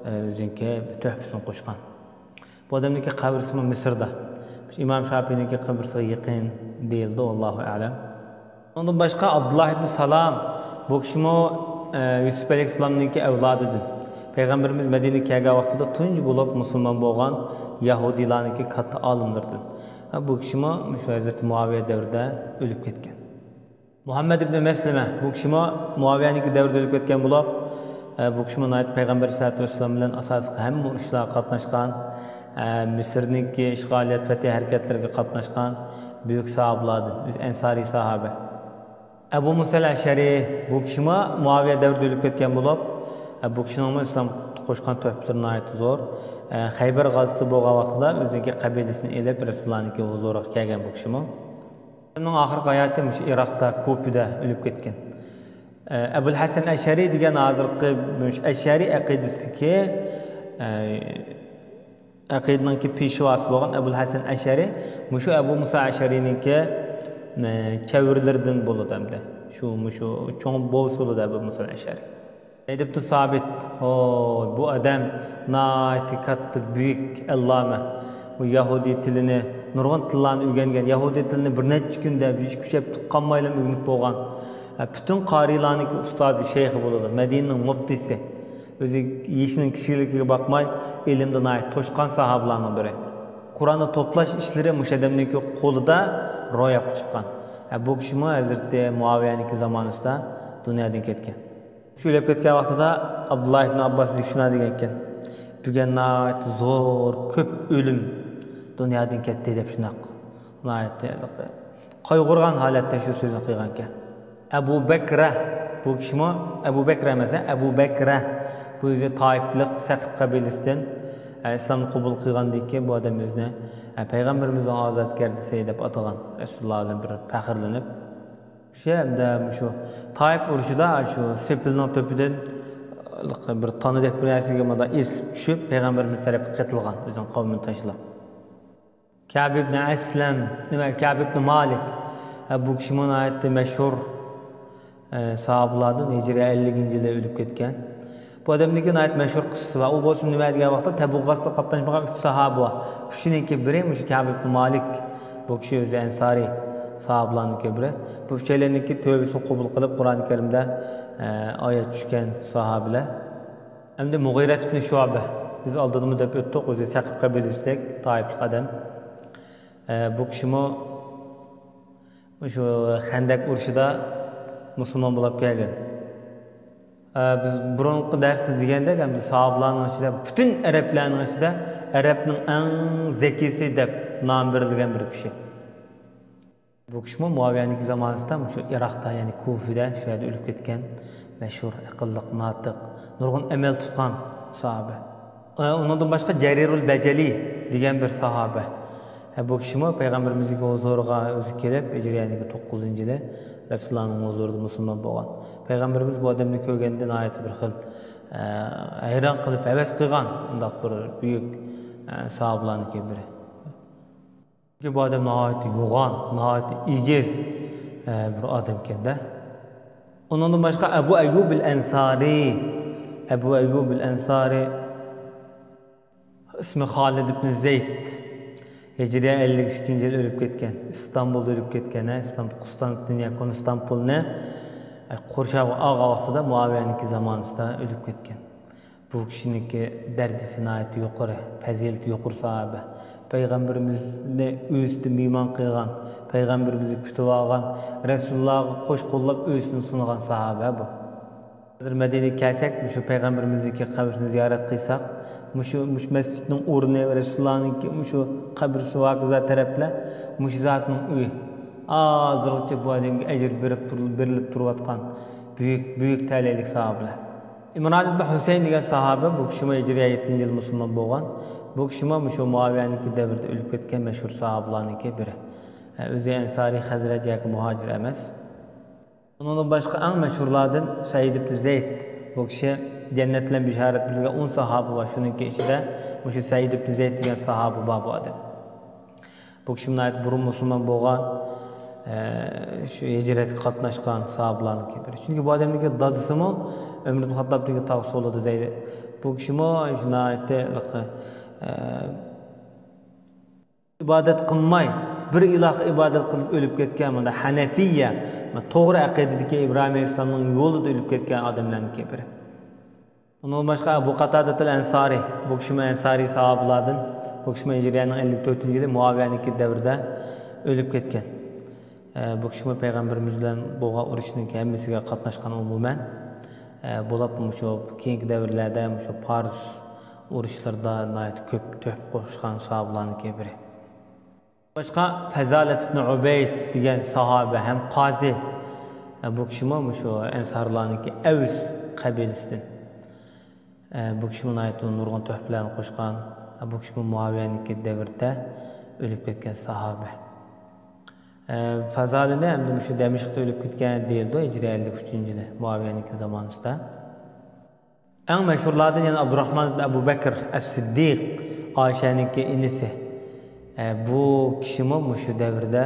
ئە، ئۆزىنىڭكى تۆھپىسىنى قوشقان. بۇ ئادەمنىڭكى قەبرىسىمۇ مىسىردا. ئىمام شاپىئىنىڭكى قەبرىسىگە يېقىن دېيىلىدۇ، ۋاللاھۇ ئەلەم. ئۇنىڭدىن باشقا ئابدۇللا ئىبن سالام، بۇ كىشىمۇ، ئە، يۈسۈپ ئەلەيھىسسالامنىڭكى ئەۋلادىدىن. پەيغەمبىرىمىز مەدىنىگە كەلگەن ۋاقتىدا تۇنجى بولۇپ مۇسۇلمان بولغان يەھۇدىيلارنىڭكى كاتتا ئالىملىرىدىن. ھە، بۇ كىشىمۇ شۇ ھەزرىتى مۇئاۋىيە دەۋرىدە ئۆلۈپ كەتكەن. مۇھەممەد ئىبنى مەسلىمە، بۇ كىشىمۇ مۇئاۋىيەنىڭكى دەۋرىدە ئۆلۈپ كەتكەن بولۇپ، ئە، بۇ كىشىمۇ ناھايىتى پەيغەمبەر ئەلەيھىسسالاتۇ ۋەسسالام بىلەن ئاساسلىق ھەممە ئۇرۇشلارغا قاتناشقان، ئە، مىسىرنىڭكى ئىشغالىيەت، فەتھى ھەرىكەتلىرىگە قاتناشقان بۈيۈك ساھابىلاردىن، ئۆزى ئەنسارىي ساھابە. ئەبۇ مۇسەل ئەشئەرى، بۇ كىشىمۇ مۇئاۋىيە دەۋرىدە ئۆلۈپ كەتكەن بولۇپ، ئە، بۇ كىشىنىڭمۇ ئىسلام قوشقان تۆھپىلىرى ناھايىتى زور. ئە، خەيبەر غازىتى بولغان ۋاقتىدا ئۆزىنىڭكى قەبىلىسىنى ئېلىپ، رەسۇلۇللانىڭكى ھۇزۇرىغا كەلگەن بۇ كىشىمۇ. ئۇنىڭ ئاخىرقى ھاياتى مۇشۇ ئىراقتا، كۇفىدە ئۆلۈپ كەتكەن. ئە، ئەبۇل ھەسەن ئەشئەرى دېگەن ھازىرقى مۇشۇ ئەشئەرى ئەقىدىسىدىكى، ئە، ئەقىدىنىڭكى پېشۋاسى بولغان ئەبۇل ھەسەن ئەشئەرى مۇشۇ ئەبۇ مۇسا ئەشئەرىنىڭكى، ئە، چەۋرىلىرىدىن بولىدۇ ئەمدى. شۇ، مۇشۇ چوڭ بوۋىسى بولىدۇ ئەبۇ مۇسا ئەشئەرى. زەيد ئىبن سابىت، ھوي، بۇ ئادەم ناھايىتى كاتتا، بۈيۈك ئەللامە. بۇ يەھۇدىي تىلىنى، نۇرغۇن تىللارنى ئۆگەنگەن. يەھۇدىي تىلىنى بىر نەچچە كۈندە، بىر ئىككى، ئۈچ ھەپتە قالمايلا ئۆگىنىپ بولغان. ھە، پۈتۈن قارىيلارنىڭكى ئۇستازى، شەيخى بولىدۇ. مەدىنىنىڭ مۇپتىسى. ئۆزى يېشىنىڭ كىچىكلىكىگە باقماي، ئىلىمدا ناھايىتى توشقان ساھابىلارنىڭ بىرى. قۇرئاننى توپلاش ئىشلىرى مۇشۇ ئادەمنىڭكى قولىدا روياپقا چىققان. ھە، بۇ كىشىمۇ ھەزرىتى مۇئاۋىيەنىڭكى زامانىسىدا دۇنيادىن كەتكەن. شۇ ئۆلۈپ كەتكەن ۋاقتىدا ئابدۇللا ئىبن ئابباس زىكشىنا دېگەنكەن، بۈگۈن ناھايىتى زور، كۆپ ئۆلۈم دۇنيادىن كەتتى دەپ، شۇنداق ناھايىتى قايغۇرغان ھالەتتە شۇ سۆزنى قىلغانكەن. ئەبۇ بەكرە، بۇ كىشىمۇ ئەبۇ بەكرە ئەمەس، ھە، ئەبۇ بەكرە، بۇ ئۆزى تائىپلىق سەقىپ قەبىلىسىدىن، ئە، ئىسلامنى قوبۇل قىلغاندىن كېيىن بۇ ئادەم ئۆزىنى، ئە، پەيغەمبىرىمىزنىڭ ئازادكەردىسى دەپ ئاتىغان، رەسۇلۇللا بىلەن بىر پەخىرلىنىپ. شۇ ھەمدە مۇشۇ تائىپ ئۇرۇشىدا شۇ سېپىلنىڭ تۆپىدىن بىر تانىدەك بىر نەرسىگە مۇنداق ئېسىلىپ چۈشۈپ، پەيغەمبىرىمىز تەرەپكە قېتىلغان، ئۆزىنىڭ قەۋمىنى تاشلاپ. كەب ئىبنى ئەسلەم، نېمە، كەب ئىبنى مالىك. ھە، بۇ كىشىمۇ ناھايىتى مەشھۇر، ئە، ساھابىلاردىن، ھىجرىيە ئەللىكىنچى يىلى ئۆلۈپ كەتكەن. بۇ ئادەمنىڭكى ناھايىتى مەشھۇر قىسسىسى بار. ئۇ بولسا نېمە دېگەن ۋاقىتتا، تەبۇك غازىتىگە قاتناشمىغان ئۈچ ساھابە بار. ئۈچىنىڭكى بىرى مۇشۇ كەب ئىبنى مالىك. بۇ كىشى ئۆزى ئەنسارىي ساھابىلارنىڭكى بىرى. بۇ ئۈچەيلەننىڭكى تۆبىسىنى قوبۇل قىلىپ، قۇرئانى كەرىمدە، ئە، ئايەت چۈشكەن ساھابىلەر. ئەمدى مۇغىرەت ئىبنى شۇئبە، بىز ئالدىدىمۇ دەپ ئۆتتۇق، ئۆزى سەقىپ قەبىلىسىدەك تائىپلىق ئادەم. ئە، بۇ كىشىمۇ شۇ خەندەك ئۇرۇشىدا مۇسۇلمان بولۇپ كەلگەن. ئە، بىز بۇرۇنقى دەرستە دېگەندەك، ئەمدى ساھابىلارنىڭ ئىچىدە، پۈتۈن ئەرەبلەرنىڭ ئىچىدە ئەرەبنىڭ ئەڭ زەكىيسى دەپ نام بېرىلگەن بىر كىشى. بۇ كىشىمۇ مۇئاۋىيەنىڭكى زامانىسىدا مۇشۇ ئىراقتا، يەنى كۇفىدە، شۇ يەردە ئۆلۈپ كەتكەن مەشھۇر، ئەقىللىق، ناتىق، نۇرغۇن ئەمەل تۇتقان ساھابە. ئۇنىڭدىن باشقا جەرىرۇل بەجەلى دېگەن بىر ساھابە. بۇ كىشىمۇ پەيغەمبىرىمىزنىڭ ھۇزۇرىغا ئۆزى كېلىپ، ھىجرىيەنىڭكى توققۇزىنچى يىلى رەسۇلۇللانىڭ ھۇزۇرىدا مۇسۇلمان بولغان. پەيغەمبىرىمىز بۇ ئادەمنى كۆرگەندە ناھايىتى بىر خىل، ئە، ھەيران قېلىپ، ھەۋەس قىلغان، ئۇنداق بىر بۈيۈك، ئە، ساھابىلارنىڭكى بىرى. چۈنكى بۇ ئادەم ناھايىتى يوغان، ناھايىتى ئېگىز، ئە، بىر ئادەمكەن-دە. ئۇنىڭدىن باشقا ئەبۇ ئەييۇبىل ئەنسارى، ئەبۇ ئەييۇبىل ئەنسارى، ئىسمى خالىد ئىبنى زەيد. ھىجرىيە ئەللىك ئىككىنچى يىل ئۆلۈپ كەتكەن. ئىستانبۇلدا ئۆلۈپ كەتكەن، ھە، ئىستانبۇل، قۇستانتىنىيە، كونستانپولنى، ئە، قورشاۋغا ئالغان ۋاقتىدا مۇئاۋىيەنىڭكى زامانىسىدا ئۆلۈپ كەتكەن. بۇ كىشىنىڭكى دەرىجىسى ناھايىتى يۇقىرى، پەزىلىتى يۇقىرى ساھابە. پەيغەمبىرىمىزنى ئۆيىسىدە مېھمان قىلغان، پەيغەمبىرىمىزنى كۈتۈۋالغان، رەسۇلۇللاغا قوش قوللاپ ئۆيىسىنى سۇنغان ساھابە بۇ. ھازىر مەدىنىگە كەلسەك، مۇشۇ پەيغەمبىرىمىزنىڭكى قەبرىسىنى زىيارەت قىلساق، مۇشۇ، مۇشۇ مەسچىتنىڭ ئورنى، رەسۇلۇللانىڭكى مۇشۇ قەبرىسى ۋە ھاكازا تەرەپلەر، مۇشۇ زاتنىڭ ئۆيى. ھازىرغىچە بۇ ئادەمگە ئەجىر بېرىپ تۇر-، بېرىلىپ تۇرۇۋاتقان بۈيۈك، بۈيۈك تەلەيلىك ساھابىلەر. ئىمران ئىبن ھۈسەيىن دېگەن ساھابە، بۇ كىشىمۇ ھىجرىيە يەتتىنچى يىل مۇسۇلمان بولغان. بۇ كىشىمۇ مۇشۇ مۇئاۋىيەنىڭكى دەۋرىدە ئۆلۈپ كەتكەن مەشھۇر ساھابىلارنىڭكى بىرى. ئە، ئۆزى ئەنسارىي، خەزرەج ياكى مۇھاجىر ئەمەس. ئۇنىڭدىن باشقا ئەڭ مەشھۇرلاردىن سەئىد ئىبن زەيد. بۇ كىشى جەننەت بىلەن بېشارەت بىلدۈرگەن ئون ساھابە بار. شۇنىڭكى ئىچىدە مۇشۇ سەئىد ئىبن زەيد دېگەن ساھابە بار بۇ ئادەم. بۇ كىشى ناھايىتى بۇرۇن مۇسۇلمان بولغان، ئە، شۇ ھىجرەتكە قاتناشقان ساھابىلارنىڭكى بىرى. چۈنكى بۇ ئادەمنىڭكى دادىسىمۇ ئۆمەر ئىبن خەتتابنىڭكى تاغ سولىدا زەيد. بۇ كىشىمۇ شۇ ناھايىتى، ئە، ئىبادەت قىلماي، بىر ئىلاھقا ئىبادەت قىلىپ ئۆلۈپ كەتكەن، مۇنداق ھەنەفىيە، توغرا ئەقىدىدىكى ئىبراھىم ئەلەيھىسسالامنىڭ يولىدا ئۆلۈپ كەتكەن ئادەملەرنىڭكى بىرى. ئۇنىڭدىن باشقا ئەبۇ قاتادەتىل ئەنسارى، بۇ كىشىمۇ ئەنسارىي ساھابىلاردىن، بۇ كىشىمۇ ھىجرىيەنىڭ ئەللىك تۆتىنچى يىلى مۇئاۋىيەنىڭكى دەۋرىدە ئۆلۈپ كەتكەن. ئە، بۇ كىشىمۇ پەيغەمبىرىمىز بىلەن بولغان ئۇرۇشنىڭ ھەممىسىگە قاتناشقان ئومۇمەن. ئە، بولۇپمۇ مۇشۇ كېيىنكى دەۋرلەردە مۇشۇ پارس ئۇرۇشلىرىدا ناھايىتى كۆپ تۆھپە قوشقان ساھابىلارنىڭكى بىرى. باشقا فەزالەت ئىبن ئۇبەيد دېگەن ساھابە ھەم قازى. ئە، بۇ كىشىمۇ مۇشۇ ئەنسارلارنىڭكى ئەۋس قەبىلىسىدىن. ئە، بۇ كىشىمۇ ناھايىتى نۇرغۇن تۆھپىلەرنى قوشقان. ئە، بۇ كىشىمۇ مۇئاۋىيەنىڭكى دەۋرىدە ئۆلۈپ كەتكەن ساھابە. ئە، فازالىنى ئەمدى مۇشۇ دەمىشقتا ئۆلۈپ كەتكەن دېيىلىدۇ، ھىجرىي ئەللىك ئۈچىنچى يىلى مۇئاۋىيەنىڭكى زامانىسىدا. ئەڭ مەشھۇرلاردىن يەنە ئابدۇراھمان ئىبن ئەبۇ بەكر ئەس-سىددىق، ئائىشەنىڭكى ئىنىسى. ئە، بۇ كىشىمۇ مۇشۇ دەۋردە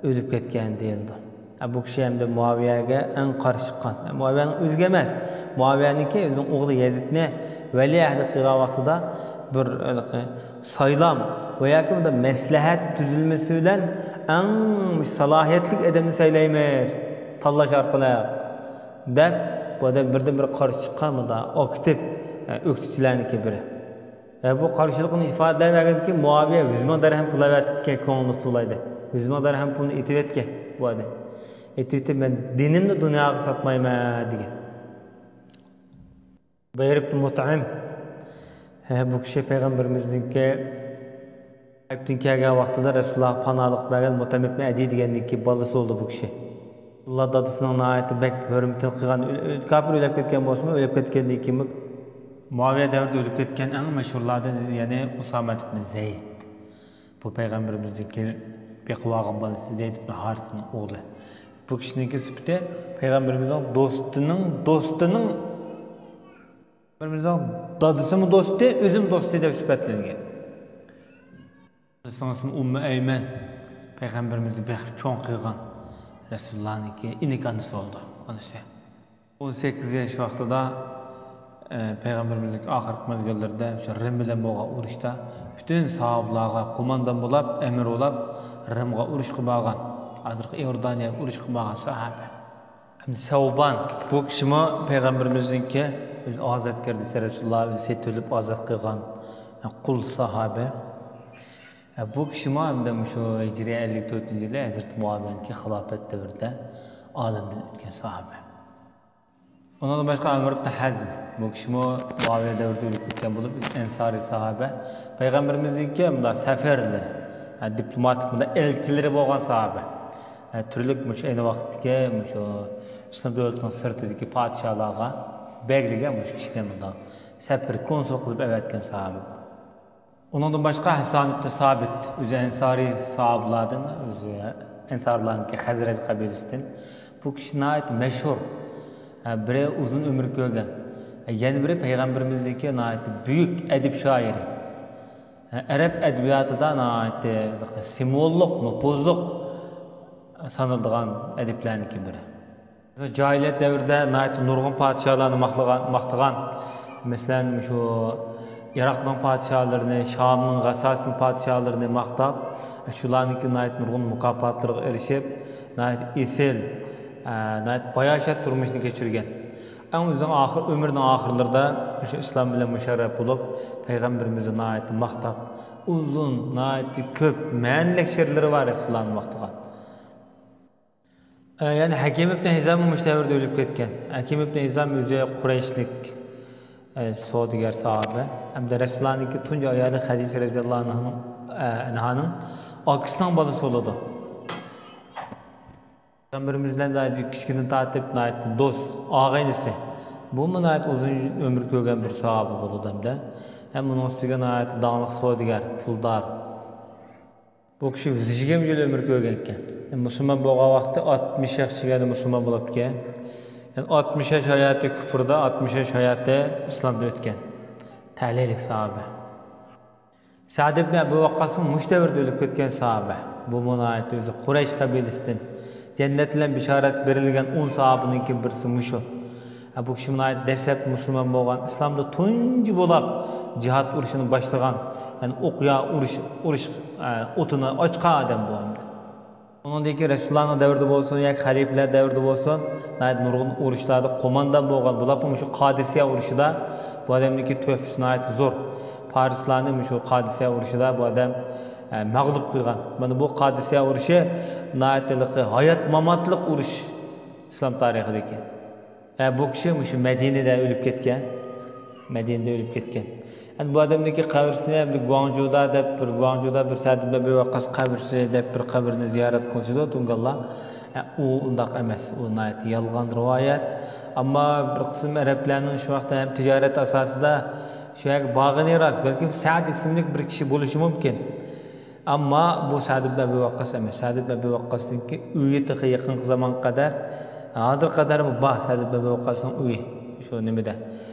ئۆلۈپ كەتكەن دېيىلىدۇ. ئە، بۇ كىشى ھەمدە مۇئاۋىيەگە ئەڭ قارشى چىققان. ئە، مۇئاۋىيەنىڭ ئۆزىگە ئەمەس، مۇئاۋىيەنىڭكى ئۆزىنىڭ ئوغلى يەزىدنى ۋەلىئەھدى قىلغان ۋاقتىدا بىر، ھېلىقى، سايلام ۋە ياكى بۇنداق مەسلىھەت تۈزۈلمىسى بىلەن ئەڭ سالاھىيەتلىك ئادەمنى سايلايمىز، تاللاش ئارقىلىق، دەپ، بۇ ئادەم بىردىنبىر قارشى چىققان مۇنداق ئاكتىپ، ئە، ئۆكتىچىلەرنىڭكى بىرى. ئە، بۇ قارشىلىقىنى ئىپادىلەۋەرگەندىن كېيىن مۇئاۋىيە يۈز مىڭ دەرھەم پۇل ئەۋەتكەن، كۆڭلىنى تۇتۇۋالايدۇ. يۈز مىڭ دەرھەم پۇلنى ئېتىۋەتكەن بۇ ئادەم. ئېتىۋېتىپ، «مەن دىنىمنى دۇنياغا ساتمايمەن» دېگەن. زۇبەير ئىبن مۇتئىم. ھە، بۇ كىشى پەيغەمبىرىمىزنىڭكى غەيىبتىن كەلگەن ۋاقتىدا رەسۇلۇللاھقا پاناھلىق بەرگەن مۇتئىم ئىبن ئەدىي دېگەننىڭكى بالىسى بولدى بۇ كىشى. رەسۇلۇللا دادىسىنىڭ ناھايىتى بەك ھۆرمىتىنى قىلغان، ئۆ-، ئۆ-، كاپىر ئۆلۈپ كەتكەن بولسىمۇ، ئۆلۈپ كەتكەندىن كېيىن مۇئاۋىيە دەۋرىدە ئۆلۈپ كەتكەن ئەڭ مەشھۇرلاردىن يەنى ئۇسامە ئىبن زەيد. بۇ پەيغەمبىرىمىزنىڭكى بېقىۋالغان بالىسى زەيد ئىبن ھارىسنىڭ ئوغلى. بۇ كىشىنىڭكى سۈپىتى پەيغەمبىرىمىزنىڭ دوستىنىڭ، دوستىنىڭ، پەيغەمبىرىمىزنىڭ دادىسىمۇ دوستى، ئۆزىمۇ دوستى دەپ سۈپەتلەنگەن. سىڭلىسىمۇ ئۇممۇ ئەيمەن، پەيغەمبىرىمىزنى بېقىپ چوڭ قىلغان رەسۇلۇللانىڭكى ئىنىكى ئانىسى بولىدۇ، ئانىسى. ئون سەككىز ياش ۋاقتىدا، ئە، پەيغەمبىرىمىزنىڭ ئاخىرقى مەزگىللىرىدە شۇ رىم بىلەن بولغان ئۇرۇشتا پۈتۈن ساھابىلارغا قوماندان بولاپ، ئەمىر بولاپ، رىمغا ئۇرۇشقا بارغان، ھازىرقى ئىئوردانىيەگە ئۇرۇشقا بارغان ساھابە. ئەمدى سەۋبان، بۇ كىشىمۇ پەيغەمبىرىمىزنىڭكى ئۆزى ئازادكار دېسە، رەسۇلۇللا ئۆزى سېتىۋېلىپ ئازاد قىلغان قۇل ساھابە. بۇ كىشىمۇ ھەمدە مۇشۇ ھىجرىي ئەللىك تۆتىنچى يىلى ھەزرىتى مۇئاۋىيەنىڭكى خىلاپەت دەۋرىدە ئالەمدىن ئۆتكەن ساھابە. ئۇنىڭدىن باشقا ئەمر ئىبن ھەزم، بۇ كىشىمۇ مۇئاۋىيە دەۋرىدە ئۆلۈپ كەتكەن بولۇپ، ئەنسارىي ساھابە. پەيغەمبىرىمىزنىڭكى مۇنداق سەفىرلىرى، ھە، دىپلوماتىك مۇنداق ئەلچىلىرى بولغان ساھابە. ھە، تۈرلۈك مۇشۇ ئەينى ۋاقىتتىكى مۇشۇ ئىسلام دۆلىتىنىڭ سىرتىدىكى پادىشاھلارغا بەگلىگەن مۇشۇ كىشىنى مۇنداق سەپىر كونسۇل قىلىپ ئەۋەتكەن ساھابە. ئۇنىڭدىن باشقا ھەسسان ئىبن سابىت، ئۆزى ئەنسارىي ساھابىلاردىن، ئۆزى ئەنسارلارنىڭكى خەزرەج قەبىلىسىدىن. بۇ كىشى ناھايىتى مەشھۇر، ھە، بىرى ئۇزۇن ئۆمۈر كۆرگەن، ھە، يەنە بىرى پەيغەمبىرىمىزنىڭكى ناھايىتى بۈيۈك ئەدىب شائىرى، ھە، ئەرەب ئەدەبىياتىدا ناھايىتى سىمۋوللۇق، نوپۇزلۇق سانىلىدىغان ئەدىبلەرنىڭكى بىرى. جاھىلىيەت دەۋرىدە ناھايىتى نۇرغۇن پادىشاھلارنى ماختىغان، ماختىغان. مەسىلەن، مۇشۇ ئىراقنىڭ پادىشاھلىرىنى، شامنىڭ، غەسسانىنىڭ پادىشاھلىرىنى ماختاپ، شۇلارنىڭكى ناھايىتى نۇرغۇن مۇكاپاتلىرىغا ئېرىشىپ، ناھايىتى ئېسىل، ئە، ناھايىتى باياشات تۇرمۇشنى كەچۈرگەن. ئەڭ ئۆزىنىڭ ئاخىر، ئۆمرىنىڭ ئاخىرلىرىدا مۇشۇ ئىسلام بىلەن مۇشەررەپ بولۇپ، پەيغەمبىرىمىزنى ناھايىتى ماختاپ، ئۇزۇن، ناھايىتى كۆپ مەنىلىك شېئىرلىرى بار رەسۇلۇللانى ماختىغان. ئە، يەنى ھەكىم ئىبن ھىزام مۇشۇ دەۋردە ئۆلۈپ كەتكەن. ھەكىم ئىبن ھىزام ئۆزى قۇرەيشلىك، ئە، سودىگەر ساھابە. ھەمدە رەسۇلۇللانىڭكى تۇنجى ئايالى خەدىجە رەزىياللاھۇ ئەنھانىڭ، ئە، ئەنھانىڭ ئاكىسىنىڭ بالىسى بولىدۇ. پەيغەمبىرىمىز بىلەن ناھايىتى كىچىكىدىن تارتىپ ناھايىتى دوست، ئاغىنىسى. بۇمۇ ناھايىتى ئۇزۇن ئۆمۈر كۆرگەن بىر ساھابە بولىدۇ ھەمدە. ھەم ئۇنىڭ ئۈستىگە ناھايىتى داڭلىق سودىگەر، پۇلدار. بۇ كىشى يۈز يىگىرمە يىل ئۆمۈر كۆرگەنكەن. مۇسۇلمان بولغان ۋاقتى ئاتمىش ياشقىچە مۇسۇلمان بولۇپتىكەن. يەنى ئاتمىش ياش ھاياتى كۇپردا، ئاتمىش ياش ھاياتى ئىسلامدا ئۆتكەن. تەلەيلىك ساھابە. سەئد ئىبن ئەبۇ ۋەققاسمۇ مۇشۇ دەۋردە ئۆلۈپ كەتكەن ساھابە. بۇمۇ ناھايىتى ئۆزى قۇرەيش قەبىلىسىدىن، جەننەت بىلەن بېشارەت بېرىلگەن ئون ساھابىنىڭكى بىرسى مۇشۇ. ھە، بۇ كىشى ناھايىتى دەسلەپتە مۇسۇلمان بولغان، ئىسلامدا تۇنجى بولاپ جىھاد ئۇرۇشىنى باشلىغان، يەنى ئوقيا ئۇرۇش، ئۇرۇش، ئە، ئوتىنى ئاچقان ئادەم بۇ ئەمدى. ئۇنىڭدىن كېيىن رەسۇلۇللانىڭ دەۋرىدە بولسۇن ياكى خەلىپىلەر دەۋرىدە بولسۇن، ناھايىتى نۇرغۇن ئۇرۇشلاردا قوماندان بولغان. بۇلار مۇشۇ قادىسىيە ئۇرۇشىدا بۇ ئادەمنىڭكى تۆھپىسى ناھايىتى زور. پارسلارنى مۇشۇ قادىسىيە ئۇرۇشىدا بۇ ئادەم، ئە، مەغلۇپ قىلغان. مانا بۇ قادىسىيە ئۇرۇشى ناھايىتى ھېلىقى ھايات-ماماتلىق ئۇرۇش ئىسلام تارىخىدىكى. ھە، بۇ كىشى مۇشۇ مەدىنىدە ئۆلۈپ كەتكەن. مەدىنىدە ئۆلۈپ كەتكەن. ئەمدى بۇ ئادەمنىڭكى قەبرىسىنى ئەمدى گۇاڭجۇدا دەپ بىر، گۇاڭجۇدا بىر سەئد ئىبن ئەبى ۋەققاس قەبرىسى دەپ بىر قەبرىنى زىيارەت قىلىشىدۇ تۇڭگانلار. ھە، ئۇ ئۇنداق ئەمەس. ئۇ ناھايىتى يالغان رىۋايەت. ئەمما بىر قىسىم ئەرەبلەرنىڭ شۇ ۋاقىتتا ھەم تىجارەت ئاساسىدا شۇ يەرگە بارغىنى راست. بەلكىم سەئد ئىسىملىك بىر كىشى بولۇشى مۇمكىن. ئەمما بۇ سەئد ئىبن ئەبى ۋەققاس ئەمەس. سەئد ئىبن ئەبى ۋەققاسنىڭكى ئۆيى تېخى يېقىنقى زامانغا قەدەر، ھازىرغا قەدەرمۇ بار سەئد ئىبن ئەبى ۋەققاسنىڭ ئۆيى. شۇ نېمىدە،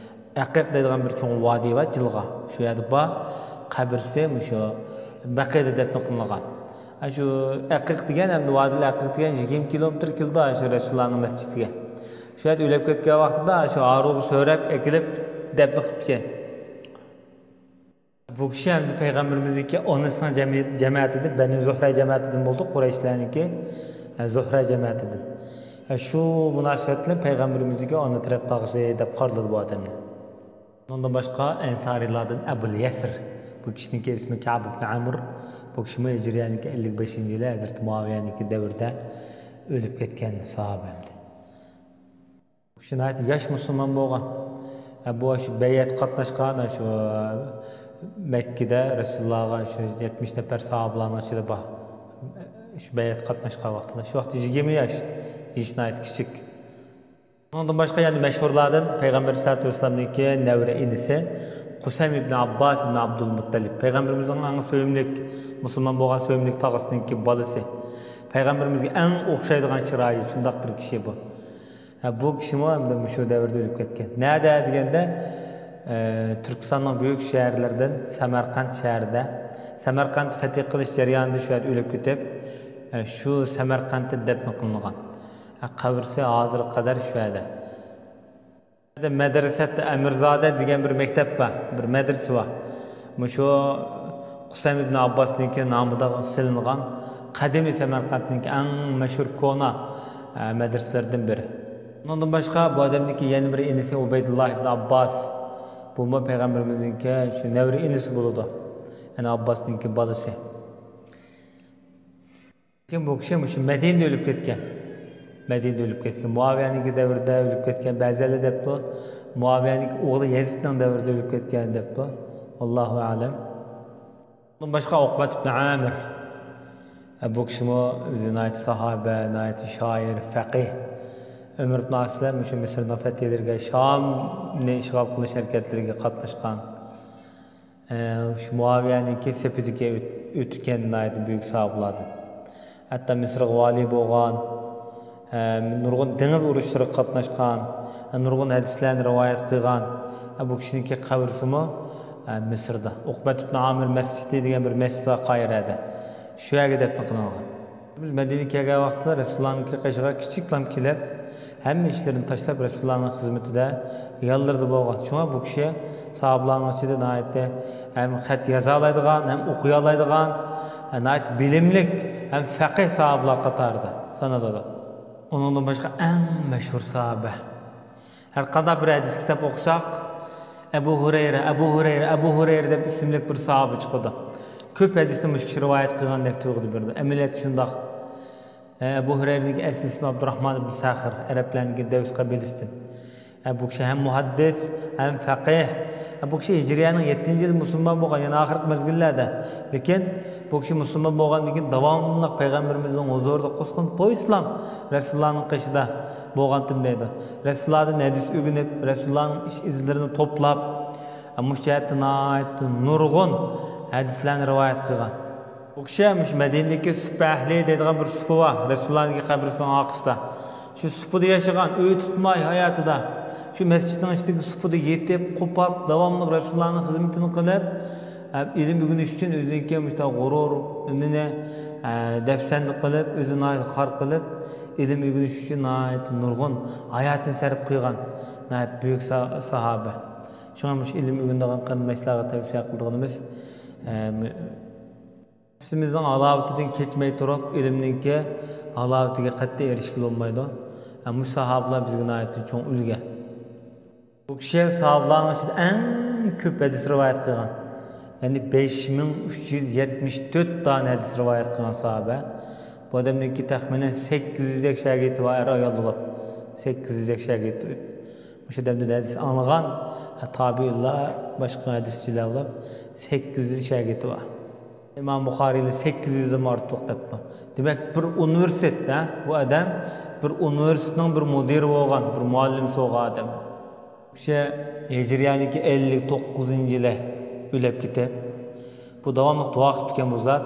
ئەقىق دەيدىغان بىر چوڭ ۋادى بار، جىلغا. شۇ يەردە بار. قەبرىسى مۇشۇ بەقىئدە دەپنە قىلىنغان. ئە، شۇ ئەقىق دېگەن، ئەمدى ۋادىل ئەقىق دېگەن يىگىرمە كىلومېتىر كېلىدۇ، شۇ رەسۇلۇللانىڭ مەسچىتىگە. شۇ يەردە ئۆلۈپ كەتكەن ۋاقتىدا شۇ ھارۇغا سۆرەپ ئەكېلىپ دەپنە قىلىپتىكەن. بۇ كىشى ئەمدى پەيغەمبىرىمىزنىڭكى ئانىسىنىڭ جەمئىيەت-، جەمەتىدىن، بەنى زۇھرە جەمەتىدىن بولدى، قۇرەيشلەرنىڭكى، ئە، زۇھرە جەمەتىدىن. ئە، شۇ مۇناسىۋەت بىلەن پەيغەمبىرىمىزنىڭكى ئانا تەرەپ تاغىسى دەپ قارىلىدۇ بۇ ئادەمنى. ئۇنىڭدىن باشقا ئەنسارىيلاردىن ئەبۇل يەسىر. بۇ كىشىنىڭكى ئىسمى كەئب ئىبن ئەمر. بۇ كىشىمۇ ھىجرىيەنىڭكى ئەللىك بەشىنچى يىلى ھەزرىتى مۇئاۋىيەنىڭكى دەۋرىدە ئۆلۈپ كەتكەن ساھابە ئىدى. بۇ كىشى ناھايىتى ياش مۇسۇلمان بولغان. ھە، بۇ شۇ بەيئەتكە قاتناشقان، شۇ مەككىدە رەسۇلۇللاغا شۇ يەتمىش نەپەر ساھابىلارنىڭ ئىچىدە بار. شۇ بەيئەتكە قاتناشقان ۋاقتىدا. شۇ ۋاقىتتا يىگىرمە ياش. يېشى ناھايىتى كىچىك. ئۇنىڭدىن باشقا يەنە مەشھۇرلاردىن پەيغەمبەر ئەلەيھىسسالاتۇ ۋەسسالامنىڭكى نەۋرە ئىنىسى قۇسەم ئىبن ئابباس ئىبن ئابدۇلمۇتتەلىپ. پەيغەمبىرىمىزنىڭ ئەڭ سۆيۈملۈك، مۇسۇلمان بولغان سۆيۈملۈك تاغىسىنىڭكى بالىسى. پەيغەمبىرىمىزگە ئەڭ ئوخشايدىغان چىرايى، شۇنداق بىر كىشى بۇ. ھە، بۇ كىشىمۇ ھەمدە مۇشۇ دەۋردە ئۆلۈپ كەتكەن. نەدە دېگەندە، ئە، تۈركىستاننىڭ بۈيۈك شەھەرلىرىدىن سەمەرقەنت شەھىرىدە، سەمەرقەنت فەتھى قىلىش جەريانىدا شۇ يەردە ئۆلۈپ كېتىپ، ئە، شۇ سەمەرقەنتتە دەپنە قىلىنغان. ھە، قەبرىسى ھازىرغا قەدەر شۇ يەردە. مەدرىسەت ئەمىرزادە دېگەن بىر مەكتەپ بار، بىر مەدرىسە بار. مۇشۇ قۇسەيم ئىبن ئابباسنىڭكى نامىدا سېلىنغان قەدىمىي سەمەرقەنتنىڭكى ئەڭ مەشھۇر كونا، ئە، مەدرىسىلىرىدىن بىرى. ئۇنىڭدىن باشقا بۇ ئادەمنىڭكى يەنە بىر ئىنىسى ئۇبەيدۇللا ئىبن ئابباس. بۇمۇ پەيغەمبىرىمىزنىڭكى شۇ نەۋرە ئىنىسى بولىدۇ. يەنى ئابباسنىڭكى بالىسى. لېكىن بۇ كىشى مۇشۇ مەدىنىدە ئۆلۈپ كەتكەن. مەدىنىدە ئۆلۈپ كەتكەن. مۇئاۋىيەنىڭكى دەۋرىدە ئۆلۈپ كەتكەن. بەزىلەر دەپتۇ، مۇئاۋىيەنىڭكى ئوغلى يەزىدنىڭ دەۋرىدە ئۆلۈپ كەتكەن دەپتۇ. ۋاللاھۇ ئەلەم. ئۇنىڭدىن باشقا ئوقبەت ئىبن ئامىر. ئە، بۇ كىشىمۇ ئۆزى ناھايىتى ساھابە، ناھايىتى شائىر، فەقىھ. ئۆمەر ئىبن ئاس بىلەن مۇشۇ مىسىرنىڭ فەتھىلىرىگە، شامنى ئىشغال قىلىش ھەرىكەتلىرىگە قاتناشقان. ئە، شۇ مۇئاۋىيەنىڭكى سېپىدىكى ئۆت-، ئۆتكەن ناھايىتى بۈيۈك ساھابىلاردىن. ھەتتا مىسىرغا ۋالىي بولغان، ئە، نۇرغۇن دېڭىز ئۇرۇشلىرىغا قاتناشقان، ئە، نۇرغۇن ھەدىسلەرنى رىۋايەت قىلغان، ئە، بۇ كىشىنىڭكى قەبرىسىمۇ، ئە، مىسىردا. ئوقبەت ئىبن ئامىر مەسچىتى دېگەن بىر مەسچىت بار قاھىرەدە. شۇ يەرگە دەپنە قىلىنغان. بىز مەدىنىگە كەلگەن ۋاقىتتا رەسۇلۇللانىڭكى قېشىغا كىچىكلام كېلىپ، ھەممە ئىشلىرىنى تاشلاپ، رەسۇلۇللانىڭ خىزمىتىدە يانلىرىدا بولغان. شۇڭا بۇ كىشى ساھابىلارنىڭ ئىچىدە ناھايىتى ھەم خەت يازالايدىغان، ھەم ئوقۇيالايدىغان، ناھايىتى بىلىملىك، ھەم فەقىھ ساھابىلار قاتارىدا سانىلىدۇ. ئۇنىڭدىن باشقا ئەڭ مەشھۇر ساھابە. ھەر قانداق بىر ھەدىس كىتاب ئوقۇساق، ئەبۇ ھۇرەيرە، ئەبۇ ھۇرەيرە، ئەبۇ ھۇرەيرە دەپ ئىسىملىك بىر ساھابە چىقىدۇ. كۆپ ھەدىسنى مۇشۇ كىشى رىۋايەت قىلغاندەك تۇيغۇدا بېرىدۇ. ئەمەلىيەتتە شۇنداق. ئەبۇ ھۇرەيرىنىڭكى ئەسلى ئىسمى ئابدۇراخمان ئىبن سەخر، ئەرەبلەرنىڭكى دەۋس قەبىلىسىدىن. ئە، بۇ كىشى ھەم مۇھەددىس، ھەم فەقىھ. ئە، بۇ كىشى ھىجرىيەنىڭ يەتتىنچى يىلى مۇسۇلمان بولغان، يەنى ئاخىرقى مەزگىللەردە. لېكىن بۇ كىشى مۇسۇلمان بولغاندىن كېيىن داۋاملىق پەيغەمبىرىمىزنىڭ ھۇزۇرىدا قۇسقۇن بويسۇلام رەسۇلۇللانىڭ قېشىدا بولغانتىم دەيدۇ. رەسۇلۇللادىن ھەدىس ئۆگىنىپ، رەسۇلۇللانىڭ ئىش ئىزلىرىنى توپلاپ، ئە، مۇشۇ جەھەتتە ناھايىتى نۇرغۇن ھەدىسلەرنى رىۋايەت قىلغان. بۇ كىشى مۇشۇ مەدىنىدىكى سۇپە ئەھلى دەيدىغان بىر سۇپا بار، رەسۇلۇللانىڭكى قەبرىسىنىڭ ئارقىسىدا. شۇ سۇپىدا ياشىغان، ئۆي تۇتماي ھاياتىدا شۇ مەسچىتنىڭ ئىچىدىكى سۇپىدا يېتىپ، قوپاپ، داۋاملىق رەسۇلۇللانىڭ خىزمىتىنى قىلىپ، ئە، ئىلىم ئۆگىنىش ئۈچۈن ئۆزىنىڭكى مۇشۇنداق غۇرۇرىنى، ئە، دەپسەندە قىلىپ، ئۆزىنى ناھايىتى خار قىلىپ، ئىلىم ئۆگىنىش ئۈچۈن ناھايىتى نۇرغۇن ھاياتىنى سەرپ قىلغان ناھايىتى بۈيۈك سا-، ساھابە. شۇڭا مۇشۇ ئىلىم ئۆگىنىدىغان قېرىنداشلارغا تەۋسىيە قىلىدىغىنىمىز، ئە، نەپسىمىزنىڭ ھالاۋىتىدىن كەچمەي تۇرۇپ، ئىلىمنىڭكى ھالاۋىتىگە قەتئىي ئېرىشكىلى بولمايدۇ. ھە، مۇشۇ ساھابىلار بىزگە ناھايىتى چوڭ ئۈلگە. بۇ كىشى ساھابىلارنىڭ ئىچىدە ئەڭ كۆپ ھەدىس رىۋايەت قىلغان. يەنى بەش مىڭ ئۈچ يۈز يەتمىش تۆت دانە ھەدىس رىۋايەت قىلغان ساھابە. بۇ ئادەمنىڭكى تەخمىنەن سەككىز يۈزدەك شاگىرتى بار، ئەر ئايال بولۇپ. سەككىز يۈزدەك شاگىرتى. مۇشۇ ئادەمدىن ھەدىس ئاڭلىغان، ھە، تابىئىنلار، باشقا ھەدىسچىلەر بولۇپ سەككىز يۈز شاگىرتى بار. ئىمام بۇخارىينى سەككىز يۈزدىن ئارتۇق دەپتۇ. دېمەك، بىر ئۇنىۋېرسىتېت، ھە، بۇ ئادەم بىر ئۇنىۋېرسىتېتنىڭ بىر مۇدىرى بولغان، بىر مۇئەللىمى بولغان ئادەم. كىشى ھىجرىيەنىڭكى ئەللىك توققۇزىنچى يىلى ئۆلۈپ كېتىپ، بۇ داۋاملىق دۇئا قىلىپتىكەن بۇ زات.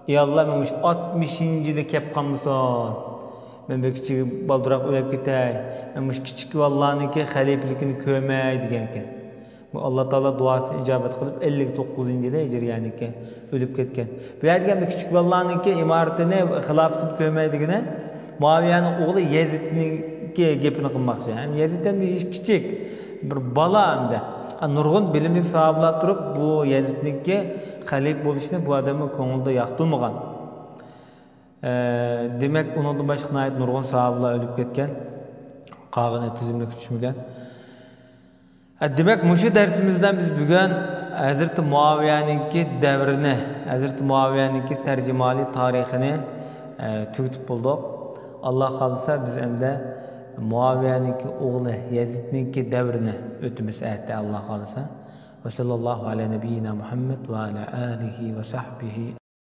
ئى ئاللا، مەن مۇشۇ ئاتمىشىنچى يىلى كەپ قالمىسۇن. مەن بىر كىچىك بالدۇراق ئۆلۈپ كېتەي. مەن مۇشۇ كىچىك بالىلارنىڭكى خەلىپىلىكىنى كۆرمەي دېگەنكەن. بۇ ئاللا تائالا دۇئاسىنى ئىجابەت قىلىپ، ئەللىك توققۇزىنچى يىلى ھىجرىيەنىڭكى ئۆلۈپ كەتكەن. بۇ يەردە دېگەن بىر كىچىك بالىلارنىڭكى ئىمارىتىنى، خىلاپىتىنى كۆرمەي دېگىنى مۇئاۋىيەنىڭ ئوغلى يەزىدنىڭكى گېپىنى قىلماقچى. ھەم يەزىد ھەم كىچىك بىر بالا ئەمدى. نۇرغۇن بىلىملىك ساھابىلار تۇرۇپ، بۇ يەزىدنىڭكى خەلىپە بولۇشىنى بۇ ئادەمنىڭ كۆڭلىدە ياقتۇرمىغان. ئە، دېمەك، ئۇنىڭدىن باشقا ناھايىتى نۇرغۇن ساھابىلار ئۆلۈپ كەتكەن. قالغىنى تىزىملىككە چۈشمىگەن. ئە، دېمەك، مۇشۇ دەرسىمىز بىلەن بىز بۈگۈن ھەزرىتى مۇئاۋىيەنىڭكى دەۋرىنى، ھەزرىتى مۇئاۋىيەنىڭكى تەرجىمىھالى تارىخىنى، ئە، تۈگىتىپ بولدۇق. ئاللا خالىسا، بىز ئەمدى مۇئاۋىيەنىڭكى ئوغلى يەزىدنىڭكى دەۋرىنى ئۆتىمىز ئەتە، ئاللا خالىسا. وصلى الله على نبينا محمد وعلى آله وصحبه